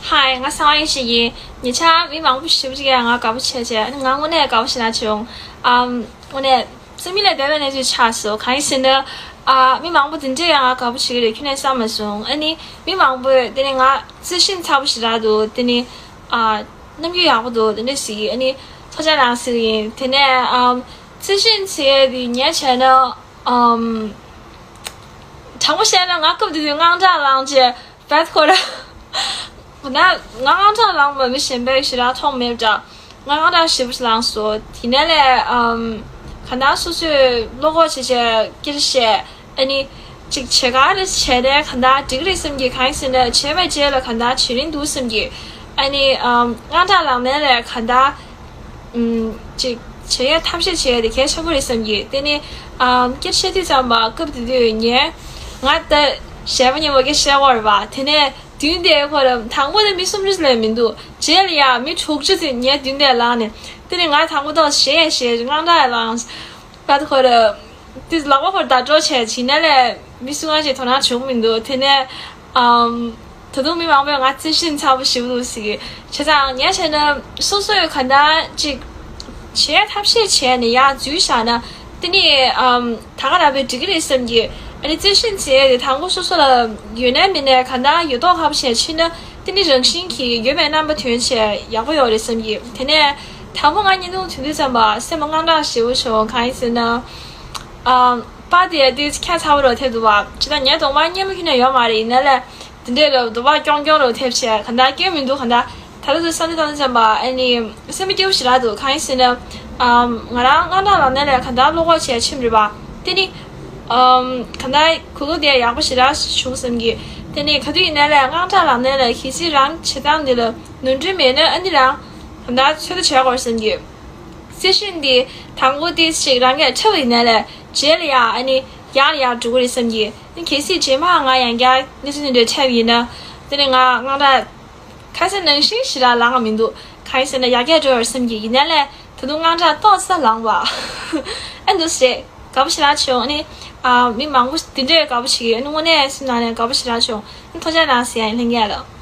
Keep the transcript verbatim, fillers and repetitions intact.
ཧའི། ང་གསང་བ་ཡེ་ཤེས་ཡིན། ཉེ་ཆར་མི་མང་པོ་ཞེ་པོ་ཅིག་གིས་ང་དགའ་པོ་བྱས་བྱས། ཨ་ནི་ང་དངོས་གནས་དགའ་པོ་ཞེ་དྲག་བྱུང་། ཨམ། དངོས་གནས་རྩ་མེད་ལས་འདས་པའི་གནས་ཚུལ་ཆགས་སོང་། གང་ཡིན་ཟེར་ན། ཨ། མི་མང་པོ་འདི་འདྲས་ཡང་ང་དགའ་པོ་བྱེད་ཀྱི་རེད་ཁྱོན་ནས་བསམ་མ་སོང་། ཨ་ནི་མི་མང་པོས་དེ་ནི་ང་རྩི་ཤིང་ཚ་པོ་ཞེ་དྲག་འདུག་དེ་ནི། ཨ། རྣམ་འགྱུར་ཡག་པོ་འདུག་དེ་འདྲས་ཟེར་གྱི། ཨ་ནི་ཐུགས་རྗེ་གནང་ཟེར་གྱི་ཡིན། དེ་ནས། ཨམ། རྩི་ཤིང་ཚ་ཡས་དེ་ངས་བྱས་ན། ཨམ། དྲང་པོ་བཤད་ན་ང་སྐབས་དེ་དུས་དངངས་སྐྲག་ལངས་བྱས། བད་ཁོ་ར། ང་ང་དངངས་སྐྲག་ལངས་པ་མི་གཞན་པས་ཞེ་དྲག་མཐོང་མེད་འདྲ། ང་དངངས་སྐྲག་ཞེ་པོ་ཞིག་ལངས་སོང་། དེ་ནས་ལས། ཨམ། ག་ན་སོ་སོས་བློ་ཁོག་བྱས་བྱས་སྐད་ཆ་བཤད། ཨ་ནི། ཅིག་བྱེད་ག་རེ་བྱས་ནས་ག་ན་འགྲིག་གི་རེད་བསམ་གྱི། གང་ཡིན་ཟེར་ན་བྱས་པའི་རྗེས་ལ་ག་ན་བྱེད་རིན་འདུག་བསམ་གྱི། ཨ་ནི། ཨམ། དངངས་སྐྲག་ལངས་ནས་ལས་ག་ན། ཨམ། ཅིག་བྱེད་ཡས་ཐབས་ཤེས་བྱེད་ཡས་དེ་གལ་ཆེན་པོ་རེད་བསམ་གྱི། དེ་ནི། ཨམ། སྐད་ཆ་བཤད་དུས་ཙམ་པ་སྐབས་དེ་དུས་ངས། ང་ད་གཞས་པ་མཉམ་པོ་སྐད་ཆ་བཤད་ཀྱི་ཡོད་རེད་པ། དེ་ནས་མདུན་དེ་ཁོ་རང་དང་པོ་དེ་མི་སུམ་ཅུ་ལས་མི་འདུག་རྗེས་ལ་ཡ་མི་དྲུག་ཅུ་ཙམ་ངའི་མདུན་དེ་ལངས་ནས། དེ་ནི་ང་དང་པོ་ཐོག་གཞས་ཡས་གཞས་དངངས་སྐྲག་ཡས་ལངས། བད་ཁོ་ར། དེ་ལག་པ་ཁོ་ར་བརྡ་སྤྲོད་བྱས་བྱས་ནས་ལས་མི་སུ་གང་ཞིག་དོ་སྣང་བྱུང་མི་འདུག་དེ་ནས། ཨམ། ད་དུང་མི་མང་པོས་ང་རྩི་ཤིང་ཚ་པོ་ཞེ་པོ་འདུག་ཟེར་གྱི། བྱས་ཙང་ངས་བྱས་ན་སོ་སོས་ག་འདྲ་ཅིག་བྱེད་ཐབས་ཤེས་བྱས་ནས་ཡར་འཛུལ་བཞག་ན། དེ་ནི། ཨམ། ད་ག་རང་བས་འགྲིག་གི་རེད་བསམ་གྱི། ཨ་ནི་རྩི་ཤིང་ཚ་ཡས་དེ་དང་པོ་སོ་སོ་ལ་ཡོད་ནའི་མེད་ནའི་ག་འདྲ་ཡོད་མདོག་ཁ་པོ་བྱས་ཕྱིན་ན། དེ་ནི་རང་བཞིན་གྱིས་ཡོད་པའི་རྣམ་པ་ཐོན་བྱས་ཡག་པོ་ཡོད་རེད་བསམ་གྱི། དེ་ནས་དང་པོ་ང་བརྙན་ཐུང་ཐོན་དུས་ཙམ་པ་སེམས་ལ་དངངས་སྐྲག་ཞེ་པོ་བྱུང་། གང་ཡིན་ཟེར་ན། ཨམ། པར་དེ་དུས་ཁྱད་མཚར་པོ་རུ་ཐེབས་འདུག་པ། ཇི་ལྟར་ངའི་གདོང་པར་སྙན་མོ་ཁྱོན་ནས་ཡོད་མ་རེད། ཡིན་ནའི་ལས། དེ་འདྲས་ལ་གདོང་པ་ཀྱོང་ཀྱོང་རུ་ཐེབས་བྱས་ག་འདྲ་སྐྱོན་མི་འདུག་ག་འདྲ། ད་ལྟ་དུ་བསམ་དུས་བསམ་དུས་ཙམ་པ་ཨ་ནི་སེམས་པ་སྐྱིད་པོ་ཞེ་དྲག་འདུག་གང་ཡིན་ཟེར་ན། ཨམ། ང་རང་དངངས་སྐྲག་ལངས་ནའི་ལས་ག་འདྲ་བློ་ཁོག་བྱས་ཕྱིན་རེད་པ། དེ་ནི། ཨམ། ག་འདྲ་གུ་ལུ་དེ་ཡག་པོ་ཞེ་དྲག་བྱུང་བསམ་གྱི། དེ་ནི་ག་དུས་ཡིན་ནའི་ལས་དངངས་སྐྲག་ལངས་ནའི་ལས་གལ་སྲིད་རང་བྱེད་སྟངས་འདི་ལ་ནོར་འཁྲུལ་མེད་ན་ཨ་ནི་རང་ག་འདྲ་ཚོད་ལྟ་བྱེད་དགོས་བསམ་གྱི། རྩི་ཤིང་འདི་དང་པོ་དེ་ཞིག་རང་གིས་འཁྲབ་ཡིན་ནའི་ལས་རྗེས་ལ་ཡ་ཨ་ནི་ཡར་ལ་ཡར་འགྲོ་གི་རེད་བསམ་གྱི། ཨ་ནི་གལ་སྲིད་རྗེས་མ་ང་ཡང་བསྐྱར་གནས་ཚུལ་འདི་འདྲ་འཁྲབ་ཡིན་ན། དེ་ནི་ང་དངངས་སྐྲག་ཁ་སང་ནང་བཞིན་ཞེ་དྲག་ལངས་མི་འདུག་གང་ཡིན་ཟེར་ན་ཡར་རྒྱས་འགྲོ་ཡོད་བསམ་གྱི། ཡིན་ནའི་ལས་ད་དུང་དངངས་སྐྲག་ཏོག་ཙམ་ལངས་པ། ཨ་འདུག་སེ་དགའ་པོ་ཞེ་དྲག་བྱུང་། ཨ་ནི། ཨ། མི་མང་པོ་འདི་འདྲས་དགའ་པོ་བྱེད་ཀྱི། ཨ་ནི་དངོས་གནས་སེམས་ནང་ནས་དགའ་པོ་ཞེ་དྲག་བྱུང་། ཨ་ནི་ཐུགས་རྗེ་གནང་ཟེར་ཡ་ཡིན། ལྷན་རྒྱས་ལ།